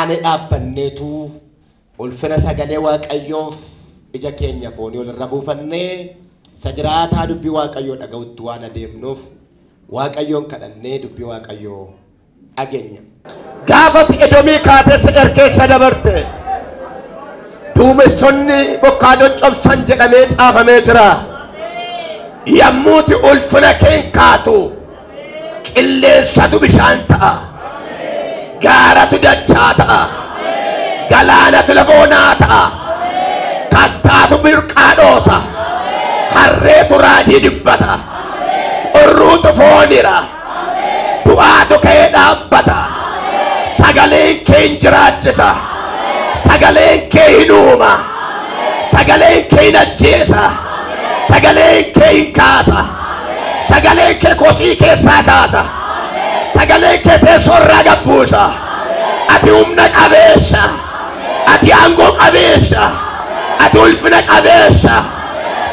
Kaanee dhaabbanneetu ulfina sagalee Waaqayyoof ija keenya foonii olirra buufannee isa jiraataa dubbii Waaqayyoo dhaga'utti waan adeemnuuf Waaqayyoon kadhannee dubbii Waaqayyoo dhageenya. Gaafa Edoomii kaatee Se'eer keessa dabarte duumessonni bokkaa coccobsan jedhamee caafamee jira. Yammuuti ulfina keen kaatu qilleensatu bishaan ta'a. Gaaratu dachaa ta'a. Galaanatu lafa onaa ta'a. Kattaatu birqaa dhoosa. Harreetu raajii dubbata. Qorruutu foonira. Du'aatu ka'ee dhaabbata. Sagaleen kee hin jiraachisa. Sagaleen kee hin uuma. Sagaleen kee hin ajjeesa. Sagaleen kee hin kaasa. Sagaleen kee kosii keessaa kaasa. Sagaleen kee teessoo irraa gabbuusa. Ati humna qabeessa. Ati aangoo qabeessa. Ati ulfina qabeessa.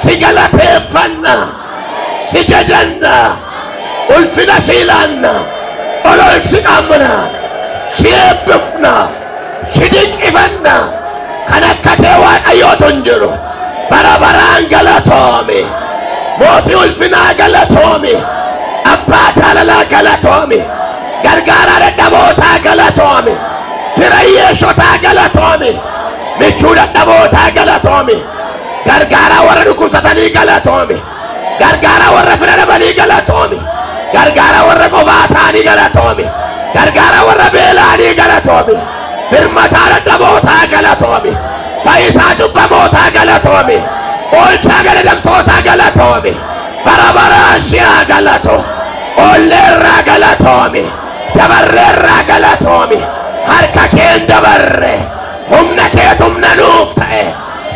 Si galateeffanna. Si jajanna. Ulfina si ilaanna. Ol si qabna. Si eebbifna. Si dinqifanna. Kan akka kee Waaqayyootu hin jiru. Bara baraan galatoomi. Mootii ulfinaa galatoomi. Abbaa jaalalaa galatoomi. Gargaaraa dadhabootaa galatoomi. Fira hiyyeessotaa galatoomi. Michuu dadhabootaa galatoomi. Gargaaraa warra dhukkubsatanii galatoomi. Gargaaraa warra fira dhabanii galatoomi. Gargaaraa warra qofaa ta'anii galatoomi. Gargaaraa warra beela'anii galatoomi. Birmataa dadhabootaa galatoomi. Fayyisaa cubbamootaa galatoomi. Oolchaa gadadamtootaa galatoomi. Bara baraan si'aa galatu. Olleerraa galatoomi. Dabarreerraa galatoomi. Harka keen dabarre. Humna keetu humna nuuf ta'e.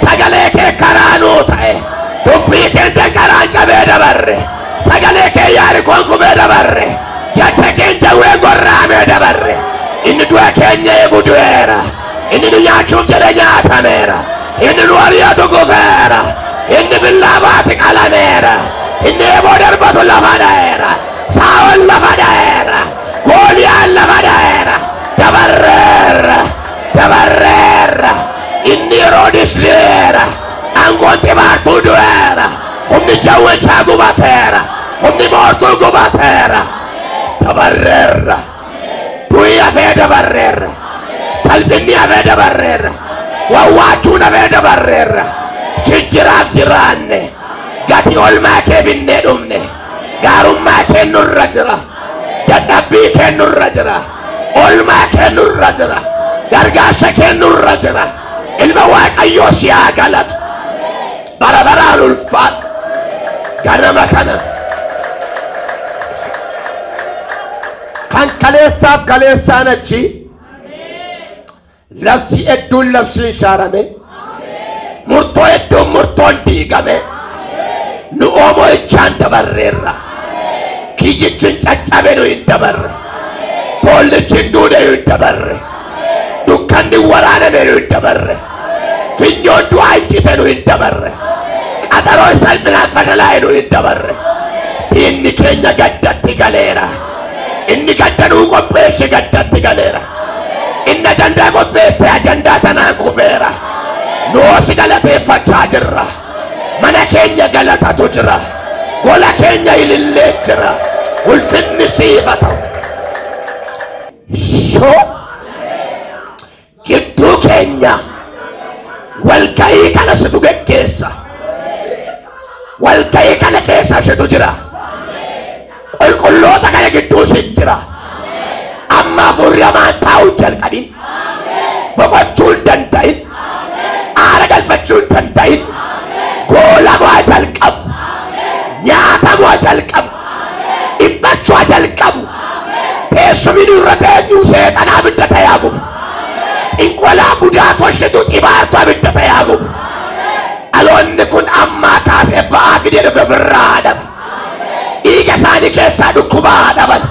Sagalee kee karaa nuu ta'e. Dubbii kee danqaraan cabee dabarre. Sagalee kee Yaarikoon gubee dabarre. Jecha keen jawween gorraamee dabarre. Inni du'a keenya eegu du'eera. Inni nu nyaachuuf jedhe nyaatameera. Inni nu ari'atu gufeera. Inni billaa baati qalameera. Inni eeboo darbatu lafa dha'eera. Saa'ol lafa dha'eera. Gooliyaan lafa dha'eera. Dabarreerra. Dabarreerra. Inni Heroodis du'eera. Aangoon xibaartuu du'eera. Humni jawwichaa gubateera. Humni moortuu gubateera. Dabarreerra. Du'i hafee dabarreerra. Salphinni hafee dabarreerra. Wawwaachuun hafee dabarreerra. Jijjiraaf jiraanne. Gati olmaa kee binnee dhumne. Gaarummaa kee nurra jira. Dadhabbii kee nurra jira. Olmaa kee nurra jira. Gargaarsa kee nurra jira. Ilma Waaqayyoo si haa galatu. Bara baraan ulfaadhu. Ganama kana. Kan kaleessaaf kaleessaan achi labsi hedduun labsiin shaarame. Murtoo hedduun murtoon diigame. Nu oomoo ijaan dabarreerra. Kiyyichi caccabe nu hin dabarre. Boollichi hin duune nu hin dabarre. Dukkanni waraaname nu hin dabarre. Finyoon du'aa ijjite nu hin dabarre. Qaxaroon salphinaan fashalaa'e nu hin dabarre. Diinni keenya gaddatti galeera. Inni gadda nuu qopheesse gaddatti galeera. Inni ajandaa qopheesse ajandaa sanaan kufeera. Nuus galateeffachaa jirra. Mana keenya galatatu jira. Gola keenya ilillee jira. Ulfinni siif haa ta'u. Shoo gidduu keenya walga'ii kana situ geggeessa. Walga'ii kana keessa situ jira. Qulqulloota kana gidduu si jira. Amma hafuurri hamaan taa'uu hin jalqabin. Boqochuu hin danda'in. Aara galfachuu hin danda'in. Goolamuu haa jalqabu. Nyaatamuu haa jalqabu. Dhiphachuu haa jalqabu. Teessumni nurra teenyu seexanaa abidda ta'ee haa gubu. Xinqolaa budaa toshitu xibaartu abidda ta'ee haa gubu. Dhaloonni kun ammaa kaasee ba'aa fidee dhufe ofirraa haa dhabu. Dhiiga isaanii keessaa dhukkuba haa dhaban.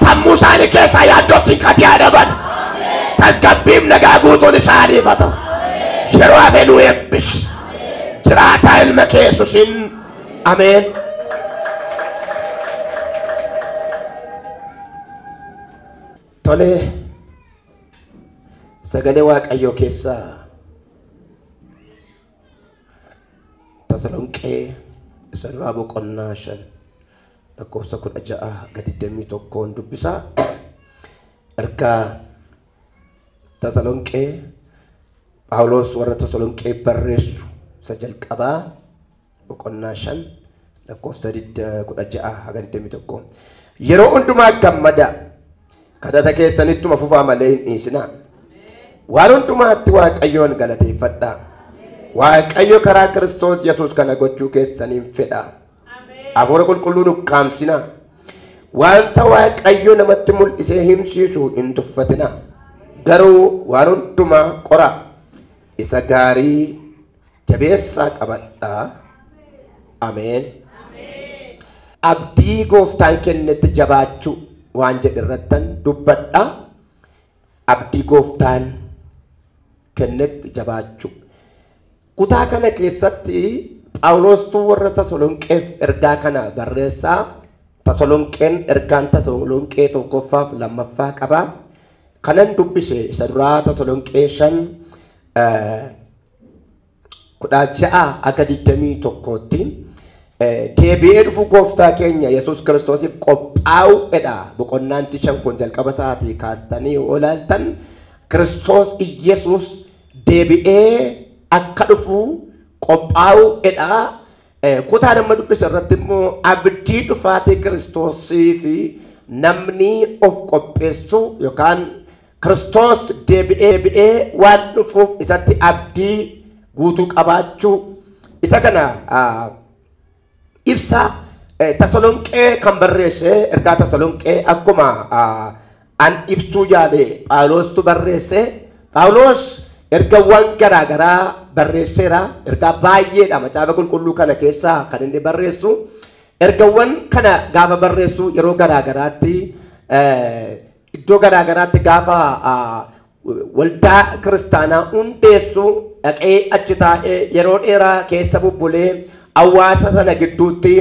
Sammuu isaanii keessaa yaaddoo cinqatii haa dhaban. Tasgabbiif nagaa guutuun isaaniif haa ta'u. Yeroo hafe nu eebbisi. Jiraataa ilma kee Yesuusiin ameen. Tolee. Sagalee Waaqayyoo keessaa Tasalonqee isa duraa boqonnaa 5 lakkoofsa 16 gadi 21 dubbisaa. Ergaa Tasalonqee Phaawulos warra Tasalonqee barreessu isa jalqabaa boqonnaa 5 lakkoofsa 16 haga 21. Yeroo hundumaa gammada, kadhata keessanittuma fufaa malee hin dhiisinaa. Waan hundumaatti Waaqayyoon galateeffadhaa. Waaqayyo karaa Kiristoos Yesuus kana gochuu keessaniin fedha. Hafuura qulqulluu nukkaamsinaa. Wanta Waaqayyo namatti mul'isee himsiisu hin tuffatinaa. Garuu waan hundumaa qoraa, isa gaarii jabeessaa qabadhaa. Ameen. Abdii gooftaan kennetti jabaachuu waan jedhe irrattan dubbadha. Abdii gooftaan kennetti jabaachuu. Kutaa kana keessatti Phaawulostuu warra Tasalonqeef ergaa kana barreessaa. Tasalonqeen ergaan Tasalonqee tokkoffaaf lammaffaa qaba. Kanan dubbise isa duraa Tasalonqee 5 16 akka 21tti deebi'ee dhufu gooftaa keenya Yesuus Kiristoosiif qophaa'uudha. Boqonnaan 5 kun jalqaba isaatii kaastanii olaaltan Kiristoos Yesuus deebi'ee akka dhufu qophaa'uudha. Kutaa nama dubbise irratti immoo abdii dhufaatii Kiristoosii fi namni of qopheessu yookaan Kiristoos deebi'ee waan dhufuuf isatti abdii guutuu qabaachuu isa kana ibsa. Tasalonqee kan barreesse ergaa Tasalonqee akkuma an ibsuu yaale Phaawulostu barreesse. Phaawulos ergawwan garaagaraa barreesseera. Ergaa baay'eedha macaafa qulqulluu kana keessaa kan inni barreessu. Ergawwan kana gaafa barreessu yeroo garaagaraatti iddoo garaagaraatti gaafa waldaa kiristaanaa hundeessu dhaqee achi taa'ee yeroo dheeraa keessa bubbulee hawaasa sana gidduutti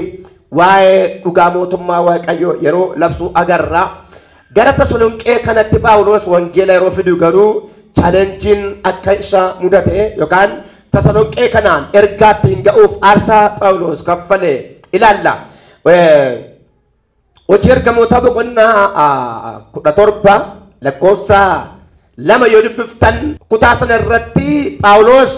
waa'ee dhugaa mootummaa Waaqayyoo yeroo labsu agarra. Gara Tasalonqee kanatti Phaawulos wangeela yeroo fidu garuu chaalenjiin akka isa mudate yookaan Tasalonqee kanaan ergaatti hin ga'uuf aarsaa Phaawulos kaffale ilaalla. Hojii ergamoota boqonnaa 17 lakkoofsa 2 yoo dubbiftan kutaa sana irratti Phaawulos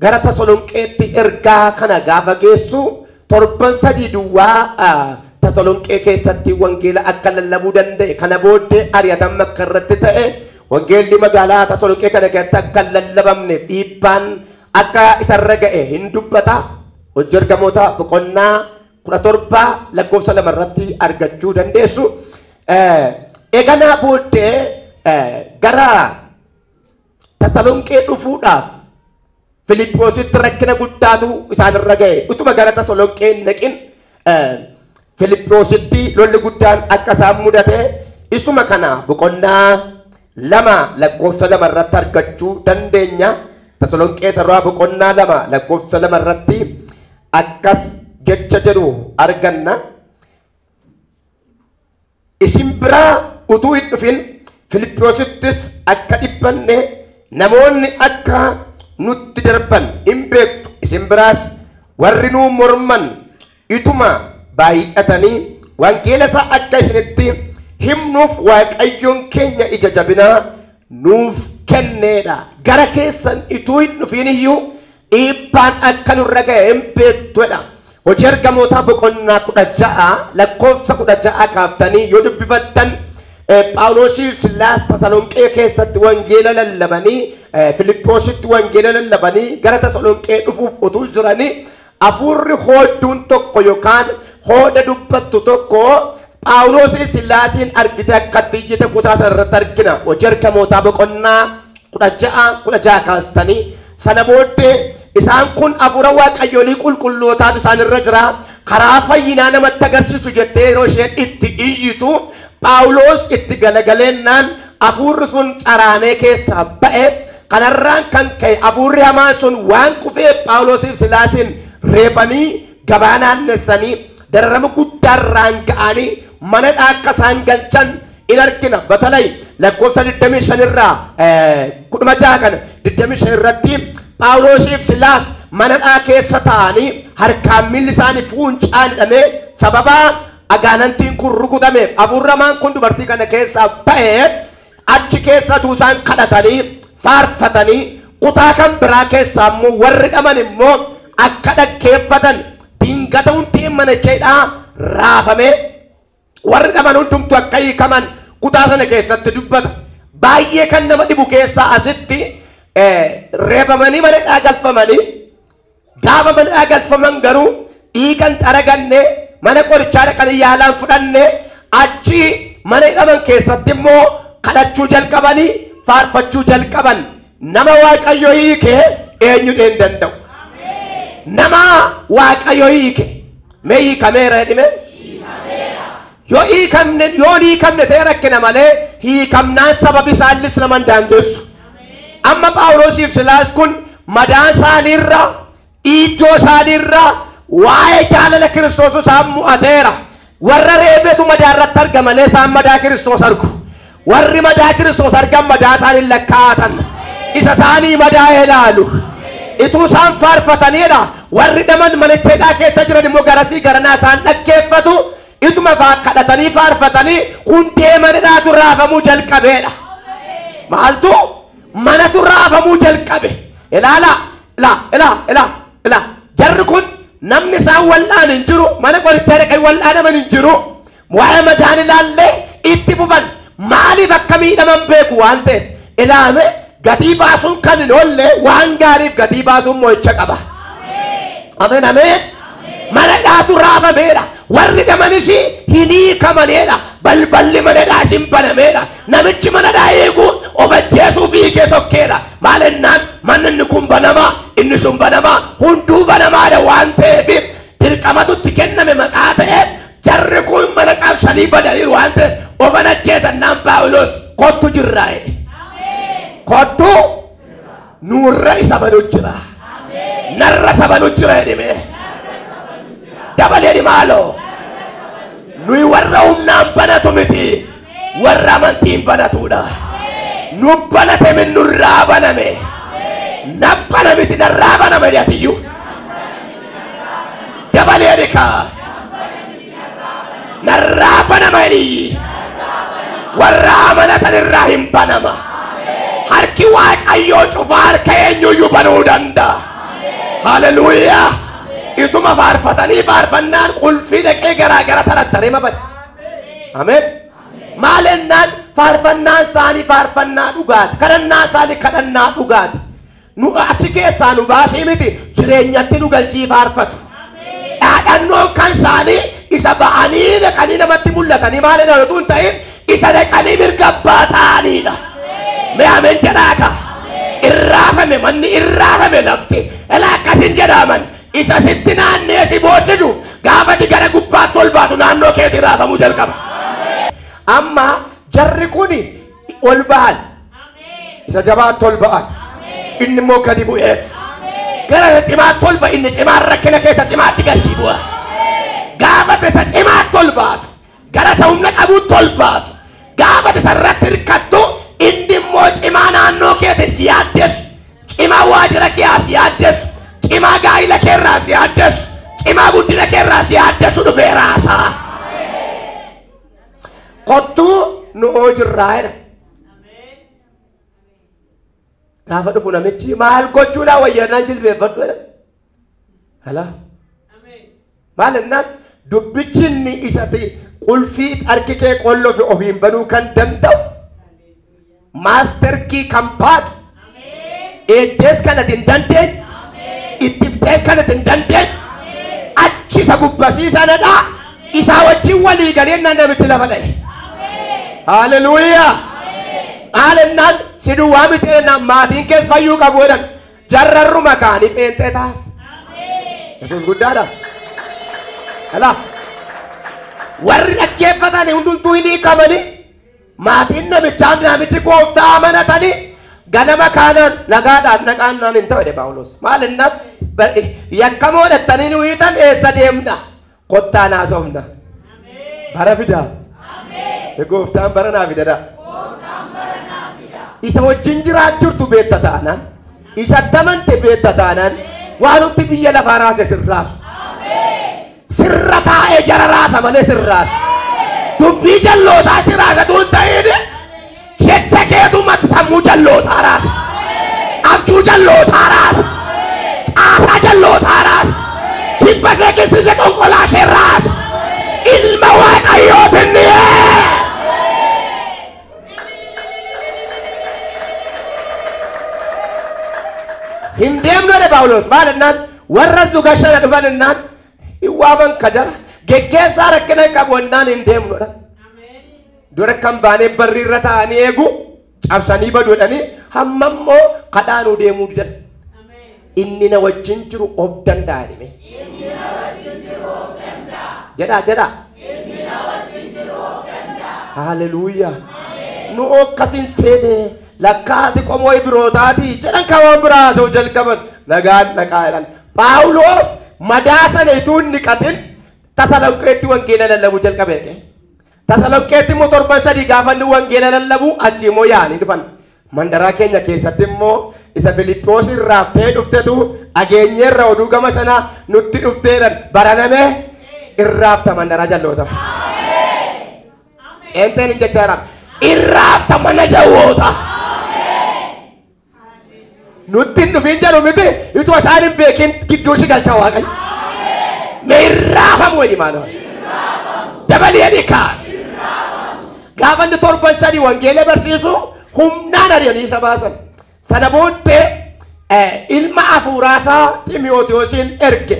gara Tasalonqeetti ergaa kana gaafa geessu torban 3 duwwaa Tasalonqee keessatti wangeela akka lallabuu danda'e. Kana booddee ari'atama akka irratti ta'e wangeelli magaalaa Tasalonqee kana keessatti akka lallabamne dhiibbaan akka isarra ga'e hin dubbata. Hojii ergamoota boqonnaa 17 lakkoofsa 2 irratti argachuu dandeessu. Eganaa booddee gara Tasalonqee dhufuudhaaf Filiiphoositti rakkina guddaatu isaanirra ga'e. Utuma gara Tasalonqee hin naqin Filiiphoositti lolli guddaan akka isaan mudate isuma kana boqonnaa 2 lakkoofsa 2 irratti argachuu dandeenya. Tasalonqee sarara boqonnaa 2 lakkoofsa 2 irratti akkas jecha jedhu arganna. Isin biraa utuu hin dhufin Filiiphoosittis akka dhiphanne namoonni akka nutti darban hin beektu. Isin biraas warri nuu morman ituma baay'atanii wangeela isaa akka isinitti himnuuf Waaqayyoon keenya ija jabinaa nuuf kenneedha. Gara keessan ituu hin dhufin iyyuu dhiibbaan akka nurra ga'e hin beektudha. Hojii ergamootaa boqonnaa 16 lakkoofsa 16 kaaftanii yoo dubbifattan Phaawulosii fi Sillaas Tasalonqee keessatti wangeela lallabanii Filiiphoositti wangeela lallabanii gara Tasalonqee dhufuuf utuu jiranii hafuurri hoodduun tokko yookaan hooda dubbattu tokko Phaawulosii Sillaasiin argite akkatti iyyite kutaa sana irratti argina. Hojii ergamootaa boqonnaa 16 kaastanii sana booddee isaan kun hafuura Waaqayyoolii qulqullootaatu isaan irra jira. Karaa fayyinaa namatti agarsiisu jettee yeroo isheen itti iyyitu Phaawulos itti galagaleennaan hafuurri sun caraanee keessaa ba'e. Kanarraan kan ka'e hafuurri hamaan sun waan kufee Phaawulosiif Silaasiin reebanii gabaa naannessanii dararama guddaarraan ga'anii mana akka isaan galchan in argina. Batalay lakkoofsa 25 irraa 16 kana 25 irratti Phaawulosiif Silaas mana hidhaa keessa taa'anii harkaan miilli isaanii fuuncaan hidhamee sababa agaanantiin kun rukutameef hafuurramaan kun dubartii kana keessaa ba'ee achi keessa utuu isaan kadhatanii faarfatanii kutaa kan biraa keessaa immoo warri dhaman immoo akka dhaggeeffatan dingata hundeen mana hidhaa raafamee warri dhaman hundumtu akka hiikaman kutaa sana keessatti dubbata. Baay'ee kan nama dhibu keessaa asitti reebamanii mana hidhaa galfamanii gaafa mana hidhaa galfaman garuu dhiigan xaraganne mana qorichaa dhaqanii yaalaan fudhanne achi mana hidhaman keessatti immoo kadhachuu jalqabanii faarfachuu jalqaban. Nama Waaqayyo hiike eenyu hin danda'u. Nama Waaqayyo hiike mee hiikameera jedhime? Yoo hiikamne yoo hiikamne ta'e rakkina malee hiikamnaan sababi isaallis nama hin daangessu. Amma Phaawulosiif Silaas kun madaan isaaniirra iddoo isaaniirra waa'ee jaalala Kiristoos isaan mu'ateera. Warra reebetu madaa irratti arga malee isaan madaa Kiristoos argu. Warri madaa Kiristoos argan madaa isaanii lakkaa'atan. Isa isaanii madaa ilaalu. Ituu isaan faarfataniidha. Warri dhaman manicha hidhaa keessa jiran immoo garasii garanaa isaan dhaggeeffatu. Ituma kadhatanii faarfatanii hundee mana hidhaatu raafamuu jalqabeedha. Maaltu manatu raafamuu jalqabe. Ilaala ilaa ilaa ilaa ilaa jarri kun namni isaan wal'aan hin jiru, mana qorichaa dhaqanii wal'aanaman hin jiru. Waa'ee madaan ilaallee itti fufan. Maaliif akka miidhaman beeku waan ta'eef ilaame gatii baasuun kan hin oolle waan gaariif gatii baasuun mo'icha qaba. Ameen ameen. Mana hidhaatu raafameedha. Warri dhamanis hin hiikamaneedha. Balballi mana hidhaas hin banameedha. Namichi mana hidhaa eegu of ajjeesuu fiigee sokkeedha. Maal ennaan manni inni kun banamaa, inni sun banamaa, hunduu banamaadha waan ta'eef dirqamatu itti kenname maqaa ta'eef jarri kun mana cabsanii badaniiru waan ta'eef of ajjeesan naan Phaawulos kottu jirraa jedhe. Kottu nurra isa banu jira. Narra isa banu jira jedhime. Dabalee maaloo nuyi warra humnaan banatu miti, warra amantiin banatudha. Nu banate min nurraa baname. Nabbana miti narraa baname jedhatiyyuu. Dabalee dhikaa. Narraa banama jedhiyyi. Warra amanatan irraa hin banama. Harki Waaqayyoo cufaa harka eenyuyyuu banuu danda'a. Haleluuyaa. Ituma faarfatanii faarfannaan qulfii dhaqee garaa gara tarattaree mabade. Ameen. Maal ennaan faarfannaan isaanii faarfannaa dhugaati. Kadhannaan isaanii kadhannaa dhugaati. Nu achi keessaa nu baasii miti jireenyatti nu galchii faarfatu. Dhaadhannoon kan isaanii isa ba'anii dhaqanii namatti mul'atanii maal ennaan utuu hin ta'in isa dhaqanii mirga abbaa ta'aniidha. Mee ameen jedhaaka. Irraafame manni irraafame lafti. Ilaa akkasin jedhaman. Isa sitti naannee si boosisu gaafa gara gubbaatti ol baatu naannoo keetii raafamuu jalqaba. Amma jarri kun ol ba'an. Isa jabaatti ol ba'an. Inni immoo gadi bu'eef. Gara isa cimaatti ol ba'a inni cimaan rakkina keessa cimaatti gasii bu'a. Gaafa isa cimaatti ol baatu gara isa humna qabuutti ol baatu gaafa isa irratti hirkattu inni immoo cimaa naannoo keetii si yaaddeessu. Cimaa waajjira kee si yaaddeessu. Cimaa gaa'ila keerraa si yaaddeessu. Cimaa guddina keerraa si yaaddeessu dhufee raasaa. Kottuu nu jirraa jedha. Gaafa dhufu namichi maal gochuudhaa wayyannaan jilbeeffadhu jedha. Alaa. Maal ennaan dubbichi inni isatti qulfii harki kee qollofe ofiin banuu kan danda'u maasterkii kan baatu eeddees kanatti hin dandeenye ittiftees kanatti hin dandeenye achi isa gubbasiisanadha. Isaa wajjin walii galee namichi lafa dha'e. Haleluuyaa. Maal ennaan si duwwaa miti ennaan maatiin kees fayyuu qabu jedhan jarrarruma kaanii pheenxee ta'an. Yesuus guddaadha. Alaa warri dhaggeeffatan hundumtuu hin hiikamanii maatiin namichaa namichi gooftaa amanatanii ganama kaanaan nagaadhaan naqaan naan hin ta'u jedhe Phaawulos. Maal ennaan yakkamoo dhattanii nu hiitan eessa deemna? Kottaa naasofna. Bara fidaa. Gooftaan bara naa fida. Isa wajjin jiraachurtu beekta taanaan, isa amante beekta taanaan, waan nuti biyya lafaa raase sirraasu. Sirra taa'ee jara raasa malee sirraasu. Dubbii jallootaa si raasatu hin ta'in, jecha keetumatu sammuu jallootaa raasa. Abjuu jallootaa raasa. Caasaa jallootaa raasa. Jibba ishee kissise konkolaa ishee raasa. Ilma Waaqayyootiin ni hin deemnu jedhe Phaawulos. Maal jennaan, warra nu gashana dhufan jennaan hin waaman ka jara geggeessaa rakkina hin qabu jennaan hin deemnu jedhan. Dura kan baanee barri irra taa'anii eegu cabsanii badu jedhanii hamma immoo kadhaanuu deemuu didan. Inni na wajjin jiru of danda'a jedhame. Jedhaa jedhaa. Haleluuyaa. Nu akkasin seenee lakkaati qomoo birootaati jedhan kan waan biraa haasa'u jalqaban nagaan dhaqaa jedhan. Phaawulos madaa sana utuu hin dhiqatin Tasalonqeetti wangeela lallabuu jalqabe. Tasalonqeetti immoo torban 3 gaafa inni wangeela lallabu achi immoo yaa'anii dhufan. Mandaraa keenya keessatti immoo isa Filiippoos irraaftee dhuftetu dhageenyeerra oduu gama sana nutti dhufteedhan baraname irraafta mandaraa jalloota. Eenteen hin jechaadha. Irraafta mana jawwoota. Nutti hin dhufin jedhu miti itoo isaan hin beekin gidduu si galcha Waaqayyo. Mee irraafamu jedhi maaloo. Dabalii jedhi kaan. Gaafa inni torban 3 wangeela barsiisu humnaan ari'anii isa baasan. Sana booddee ilma hafuuraasaa Ximiyootiyoosiin erge.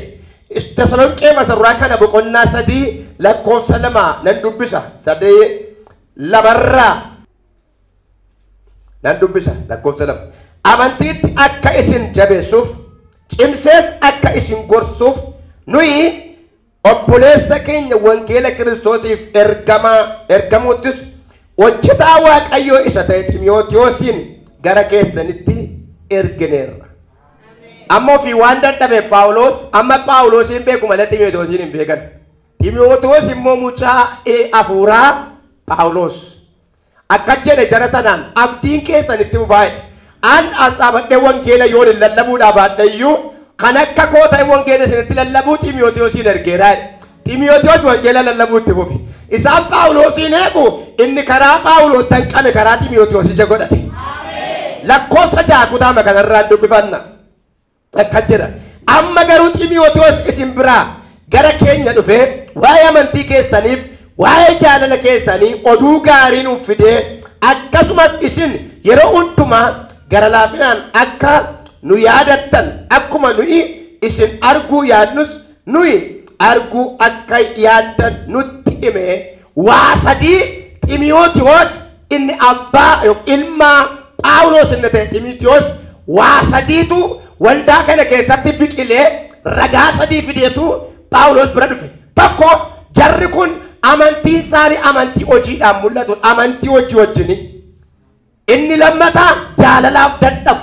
Tasalonqee masarraa kana boqonnaa 3 lakkoofsa 2 nan dubbisa. 3:2 nan dubbisa lakkoofsa 2. Amantiitti akka isin jabeessuuf, cimsees akka isin gorsuuf, nuyi obboleessa keenya wangeela Kiristoosiif ergamuuttis hojjetaa Waaqayyoo isa ta'e Ximiyootiyoosiin gara keessanitti ergineerra. Amma ofii waan dadhabe Phaawulos, amma Phaawulosiin beeku malee Ximiyootiyoosiin hin beekan. Ximiyootiyoos immoo mucaa hafuuraa Phaawulos. Akka jedhe jara sanaan abdiin keessanitti fufaa. An as dhaabadhee wangeela yoon hin lallabuudhaa baadheyyuu kan akka koo ta'e wangeela isinitti lallabuu Ximiyootiyoosiin ergeera. Ximiyootiyoos wangeela lallabuu itti fufi. Isaan Phaawulosiin eegu, inni karaa Phaawulos danqame karaa Ximiyootiyoos ija godhate. Lakkoofsa 6 kutaama kanarraan dubbifanna. Akka jedha. Amma garuu Ximiyootiyoos isin biraa gara keenya dhufee waa'ee amantii keessaniif waa'ee jaalala keessanii oduu gaarii nuuf fidee, akkasumas isin yeroo hundumaa gara laafinaan akka nu yaadattan, akkuma nuyi isin arguu yaadnus nuyi arguu akka yaaddan nutti hime. Waa sadii Ximiyootiyoos inni abbaa ilma Phaawulos inni ta'e Ximiyootiyoos waa sadiitu waldaa kana keessatti biqilee ragaa sadii fideetu Phaawulos bira dhufe. Tokko, jarri kun amantii isaanii amantii hojiidhaan mul'atu, amantii hojii wajjini. Inni lammataa jaalalaaf dadhabu.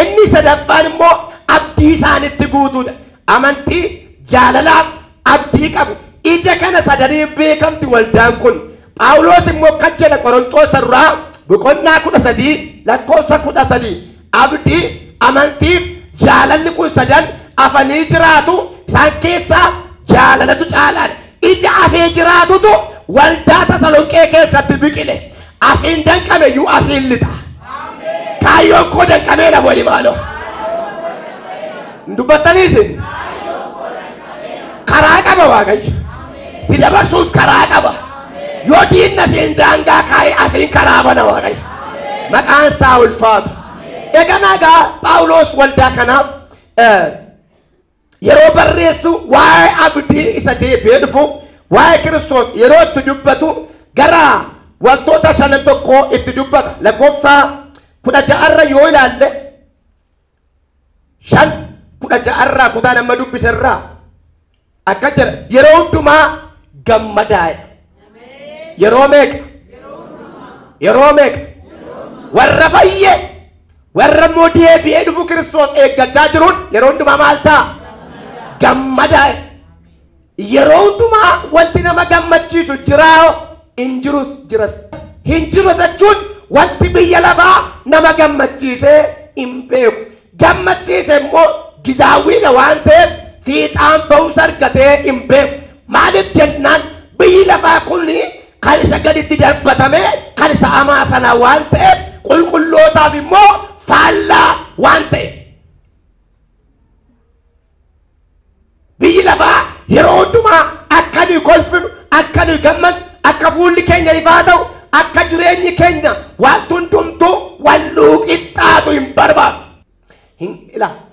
Inni sadaffaan immoo abdii isaanitti guutuudha. Amantii, jaalalaaf abdii qabu. Ija kana sadaniin beekamti waldaan kun. Phaawulos immoo akka jedha Qorontoos irraa boqonnaa 13 lakkoofsa 13, abdii, amantiif jaalalli kun sadan afanii jiraatu, isaan keessaa jaalalatu caalaadha. Ija afee jiraatutu waldaa Tasalonqee keessatti biqile. Asiin danqame iyyuu asiin lixa. Kaayyoon koo danqamee na wali maaloo. Dubbattanii isin? Karaa qaba Waaqayyo. Si dabarsuuf karaa qaba. Yoo diinna asiin daangaa kaa'e asiin karaa bana Waaqayyo. Maqaan isaa ulfaatu. Egaa nagaa Phaawulos waldaa kanaaf yeroo barreessu waa'ee abdii isa deebi'ee dhufu, waa'ee Kiristoos yeroo itti dubbatu gara wantoota shanan tokko itti dubbata. Lakkoofsa 16rra yoo ilaalle, 5:16rraa kutaa nama dubbiserraa akka jedha: yeroo hundumaa gammadaa'edha. Yeroo meeqa? Yeroo meeqa? Warra fayye, warra immoo deebi'ee dhufu Kiristoos eeggachaa jiruun yeroo hundumaa maal ta'a? Gammadaa'e. Yeroo hundumaa wanti nama gammachiisu jiraa. Hin jirus jiras. Hin jiru jechuun wanti biyya lafaa nama gammachiisee hin beeku. Gammachiise immoo gizaawwiidha waan ta'eef fiixaan ba'umsa argatee hin beeku. Maaliif jennaan biyyi lafaa kun kan isa gaditti darbatame kan isa hamaa sana waan ta'eef qulqullootaaf immoo faallaa waan ta'eef. Biyyi lafaa yeroo hundumaa akka nuyi kolfinu, akka nuyi gammannu, akka fuulli keenya ifaa ta'u, akka jireenyi keenya wanti hundumtuu walluu qixxaatu hin barbaadu.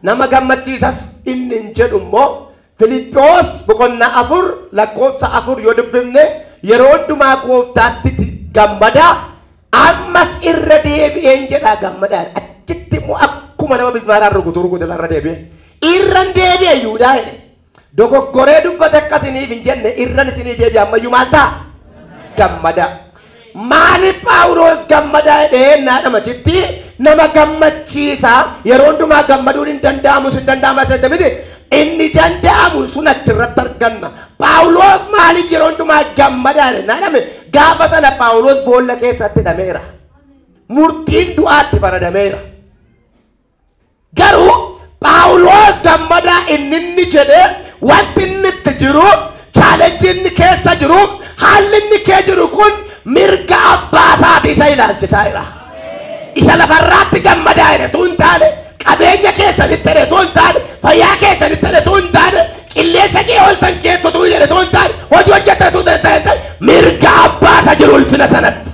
Nama gammachiisas inni hin jedhu immoo Filiiphoos boqonnaa 4 lakkoofsa 4 yoo dubbifne yeroo hundumaa gooftaatti gammadaa ammas irra deebi'een jedha gammadaa. Achitti immoo akkuma nama mismaaraan rukutu rukute irra deebi'e. Irra deebi'e Yihudaa jedhe. Dogoggoree dubbate akkasiniif hin jenne irran isinii deebi'e ammayyuu maal ta'a? Gammadaa. Maaliif Phaawulos gammadaa jedhee naadhama jitti nama gammachiisaa yeroo hundumaa gammaduun hin danda'amu hin danda'ama isa miti. Inni danda'amu sun achirratti arganna. Phaawulos maaliif yeroo hundumaa gammadaa jedhee naadhame gaafa sana Phaawulos boolla keessatti hidhameera. Murtiin du'aatti faradameera. Garuu Phaawulos gammadaa inni jedhee wanti inni itti jiru chaalenjii inni keessa jiru haalli inni kee jiru kun mirga abbaa isaatii isa ilaalchisaa jira. Isa lafarraatti gammadaa jedhetu hin taane, qabeenya keessanitti jedhetu hin taane, fayyaa keessanitti jedhetu hin taane, qilleensa kee ooltan keessattuu jedhetu hin taane, hojii hojjetatu hin taane, mirga abbaa isa jiru ulfina sanatti.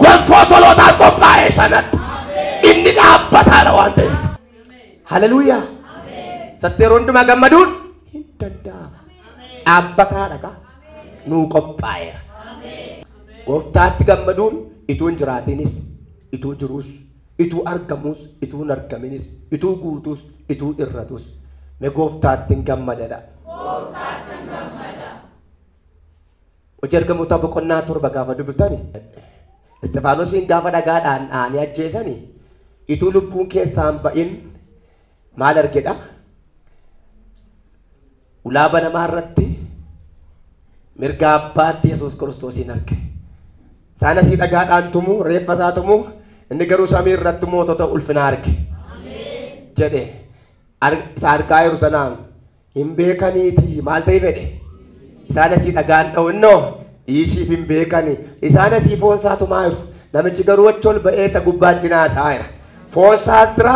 Gonfoo tolootaan qophaa'e sanatti. Inni dhaabbataadha waan ta'eef. Haleluuyaa. Satti yeroo hundumaa gammaduun hin danda'amu. Dhaabbataadha kaa. Nuu qophaa'eera. Gooftaatti gammaduun ituu hin jiraatinis, ituu jiruus, ituu argamuus, ituu hin argaminis, ituu guutuus, ituu irratus. Mee gooftaatti hin gammadadha. Hojii ergamoota boqonnaa 7 gaafa dubbiftani. Istifaanosiin gaafa dhagaadhaan dha'anii ajjeesanii ituu lubbuun keessaan ba'in maal argedha? Ulaa banamaa irratti mirga abbaatti Yesuus Kiristoosiin arge. Isaan asii dhagaadhaan tumuu, reeffa isaa tumuu, inni garuu samii irratti mootota ulfinaa arge. Jedhe isa argaa jiru sanaan hin beekaniitii maal ta'e fedhe? Isaan asii dhagaan dha'u innoo dhiisiif hin beekanii. Isaan asii foon isaa tumaa jiru. Namichi garuu achi ol ba'ee isa gubbaa jinaasaa jira. Foon isaa jira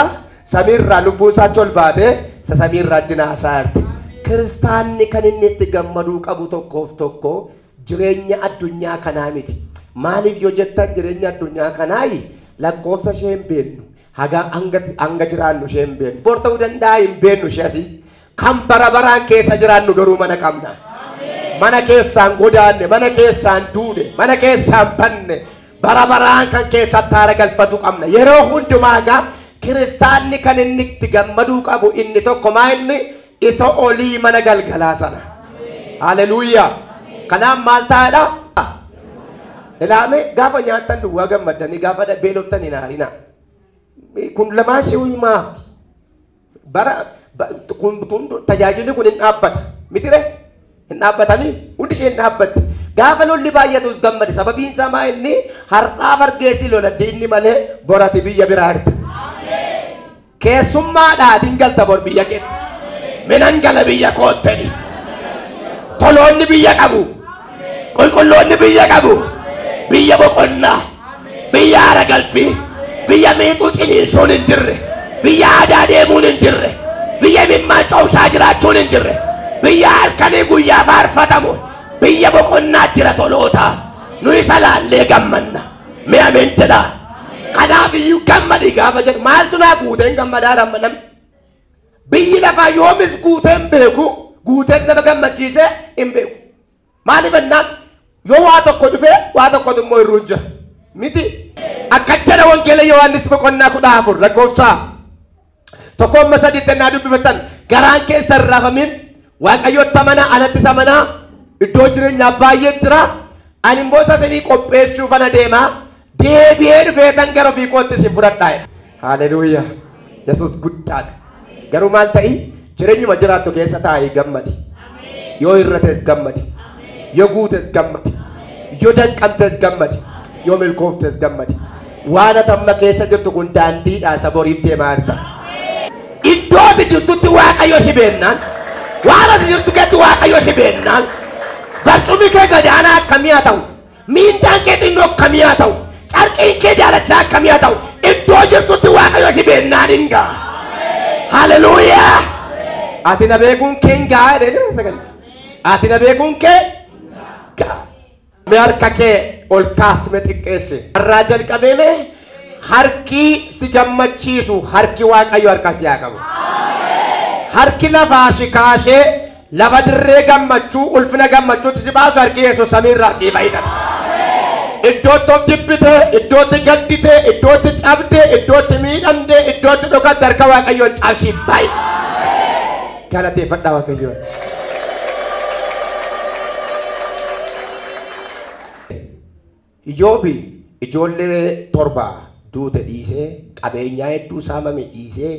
samiirraa lubbuun isaa achi ol baatee isa samiirraa jinaasaa jirti. Kiristaanni kan inni itti gammaduu qabu tokkoof tokko jireenya addunyaa kanaa miti. Maaliif yoo jettan jireenya addunyaa kanaayi lakkoofsa ishee hin beeknu. Hanga jiraannu ishee hin beeknu. Bor ta'uu danda'a hin beeknu ishee asii. Kan bara baraan keessa jiraannu garuu mana qabna. Mana keessaan godaanne, mana keessaan duune, mana keessaan banne, bara baraan kan keessatti haara galfatu qabna. Yeroo hundumaa egaa kiristaanni kan inni itti gammaduu qabu inni tokko maa inni isa olii mana galgalaa sana. Haleluuyaa. Kanaaf maal taa'edha? Ilaame gaafa nyaattan duwwaa gammaddanii gaafa beeloftan hin aarinaa. Kun lamaan ishee himaafti. Bara kun tajaajilli kun hin dhaabbata. Mitire? Hin dhaabbatanii hundi ishee hin dhaabbatti. Gaafa lolli baay'atus gammadi. Sababiin isaa maa inni har'aa fargeessi lola diinni malee borati biyya biraa jirti. Keessummaadhaatiin galta bor biyya keetti. Minan gala biyya kootteni. Toloonni biyya qabu. Qulqulloonni biyya qabu. Biyya boqonnaa. Biyya haara galfii. Biyya miixuu ciniinsuun hin jirre. Biyya aadaa deemuun hin jirre. Biyya mimmaan coobsaa jiraachuun hin jirre. Biyya halkanii guyyaa faarfatamu. Biyya boqonnaa jira tolootaa. Nu isa laallee gammanna. Mee ameen jedhaa. Kanaaf iyyuu gammadii gaafa jedhu maaltu naa guuteen gammadaa ramma namni. Biyyi lafaa yoomis guuteen beeku guuteen nama gammachiisee hin beeku. Maaliif jennaan yoo waa tokko dhufee waa tokkotu immoo irra jira. Miti akka jedha wangeela Yohaannis boqonnaa 14 lakkoofsa 1-3 ennaa dubbifatan garaan keessa hin raafamin Waaqayyotti amanaa anattis amanaa iddoo jireenyaa baay'ee jira. Ani immoo isa isinii qopheessuuf ana deemaa deebi'ee dhufee kan gara ofii kootti isin fudhadhaa jedha. Haleluuyaa. Yesuus guddaadha. Garuu maal ta'i jireenyuma jiraattu keessa taa'ii gammadi. Yoo hir'ates gammadi. Yoo guutes gammadi. Yoo danqamtes gammadi. Yoo milkooftes gammadi. Waan ati amma keessa jirtu kun daandiidha isa boriif deemaa jirta. Iddoo ati jirtutti Waaqayyo si beennaan, waan ati jirtu keetti Waaqayyo si beennaan, barcumni kee gadaanaa akkamii haa ta'u, miindaan kee xinnoo akkamii haa ta'u, carqiin kee jaalachaa akkamii haa ta'u, iddoo jirtutti Waaqayyo si beennaan hin ga'a. Haleluuyaa! Ati na beekuun kee hin ga'a jedhee jira sagalee. Ati na beekuun kee ga'a. Mee harka kee ol kaasme xiqqeesse. Har'aa jalqabee mee harki si gammachiisu harki Waaqayyo harka si haa qabu. Harki lafaa si kaasee lafa dirree gammachuu ulfina gammachuutti si baasu harki Yesuus samiirraa si baay'ata. Iddootti of jibbite, iddootti gaddite, iddootti cabde, iddootti miidhamde, iddootti dhokatte harka Waaqayyoon cabsii baay'ata. Galateeffadhaa Waaqayyoon. Iyyoobi ijoollee 7 duute dhiisee, qabeenyaa hedduu saamame dhiisee,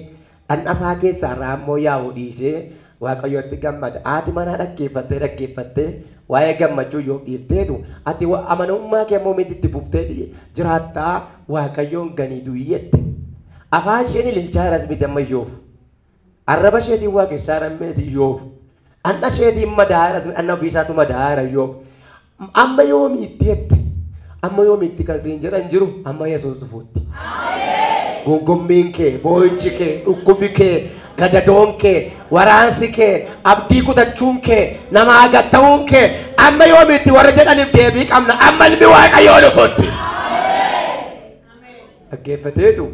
dhandhasaa keessaa raammoo yaa'u dhiisee Waaqayyotti gammada. Haati manaa dhaggeeffattee dhaggeeffattee waa'ee gammachuu Iyyoob dhiifteetu ati amanamummaa kee immoo miti itti fuftee jiraattaa Waaqayyoon ganii du'ii jette. Afaan isheen ililchaa jiras miti amma Iyyoob. Arraba isheetiin waaqessaa jiran miti Iyyoob. Dhandha isheetiin madaa'aa jiras miti, dhandha ofiisaatu madaa'aa jira Iyyoob. Amma yoomiitti jette. Amma yoomiitti kan siin jedhan jiru amma Yesuus dhufuutti. Gungummiin kee, boo'ichi kee, dhukkubi kee, gadadoon kee, waraansi kee, abdii kutachuun kee, namaa gad ta'uun kee amma yoomiitti warra jedhaniif deebii qabna amma ilmi Waaqayyoo dhufuutti. Dhaggeeffateetu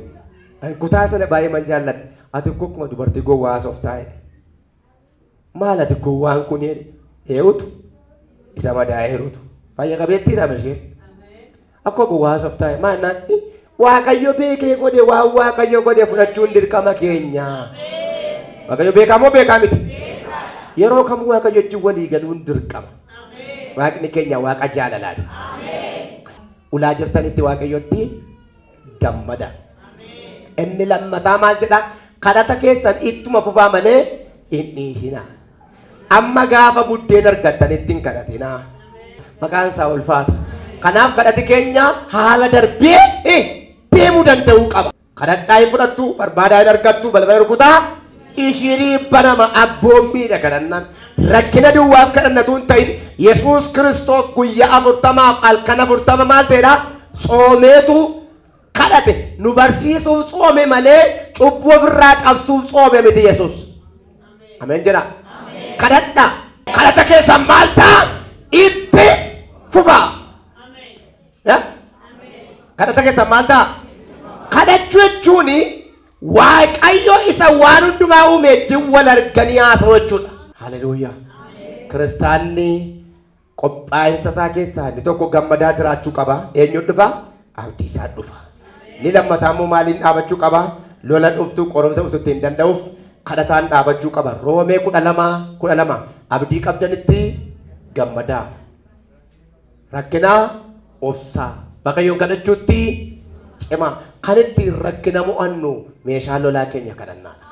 ani kutaa sana baay'ee man jaalladha. Ati akkuma dubartii gowwaa haasoftaa jedhe. Maal ati gowwaan kun jedhe. Eewutu isa madaa'eerutu. Fayya qabeettiidha isheen. Akka gowwaa haasoftaa jedhe. Maal naan Waaqayyo beekee godhe waan Waaqayyo godhe fudhachuun dirqama keenya. Waaqayyo beekaa moo beekaa miti? Yeroo kamuu Waaqayyo wajjin walii galuun dirqama. Waaqni keenya Waaqa jaalalaati. Ulaa jirtanitti Waaqayyotti gammada. Inni lammataa maal jedha? Kadhata keessan ittuma fufaa malee hin dhiisinaa. Amma gaafa buddeen argattanitti hin kadhatinaa. Maqaan isaa ulfaata. Kanaaf kadhati keenya haala darbee deemuu danda'uu qaba. Kadhadhaa hin fudhattu, barbaadaa hin argattu, balbala rukutaa ishirii banama abboommiidha kadhannaan. Rakkina duwwaaf kadhannatu hin ta'in Yesuus Kiristoos guyyaa 40 halkan 40 maal ta'edha? Tsoomeetu kadhate. Nu barsiisuuf tsoome malee cubbuu ofirraa cabsuuf tsoome miti Yesuus. Ameen jedha. Kadhadhaa. Kadhata keessan maal ta'a? Itti fufaa. Kadhata keessan maal ta'a? Kadhachuu jechuun Waaqayyo isa waan hundumaa uume wajjin wal arganii haasa'uu jechuudha. Haleluuyaa. Kiristaanni qophaa'insa isaa keessaa inni tokko gammadaa jiraachuu qaba. Eenyuun dhufa? Abdii isaa dhufa. Inni lammataa immoo maaliin dhaabachuu qaba? Lola dhuftu, qoromsa dhuftu ittiin danda'uuf kadhataan dhaabachuu qaba. Roomee 12:12 abdii qabdanitti gammadaa. Rakkinaa obsaa. Waaqayyoon kadhachuutti cimaa. Kan ittiin rakkina mo'annu meeshaa lolaa keenya kadhannaadha.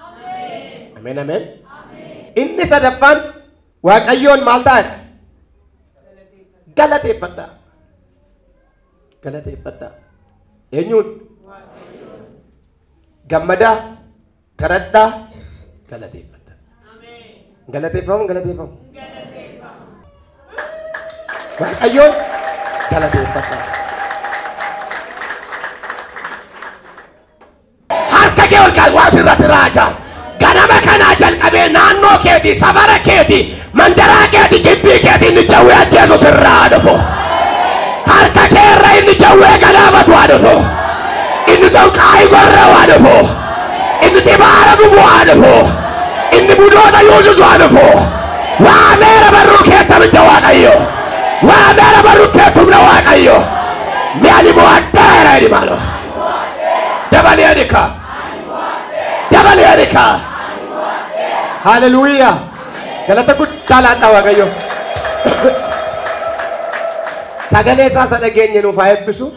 Ameen ameen. Inni sadaffaan Waaqayyoon maal ta'a? Galateeffadhaa. Galateeffadhaa. Eenyuun? Gammadaa, kadhadhaa, galateeffadhaa. Galateeffamu galateeffamu. Waaqayyoon galateeffadhaa. Harka kee ol kaasi waan sirratti raajaa. Ganama kanaa jalqabee naannoo keetii, safara keetii, mandaraa keetii, gibbii keetii inni jawwee ajjeesu sirraa dhufu. Harka kee irra inni jawwee galaafatu haa dhufu. Inni xonqaayii gorra'u haa dhufu. Inni xibaara gubu haa dhufu. Inni budoota yuusisu haa dhufu. Waameera barruu keetti abidda Waaqayyo. Waameera barruu keetti humna Waaqayyo. Mi'ani mo'adheera jedhi maaloo. Dabalee adika. Dabalee adika. Haleluuyaa. Galata guddaa laadhaa Waaqayyo. Sagalee isaa isa dhageenye nuuf haa eebbisu.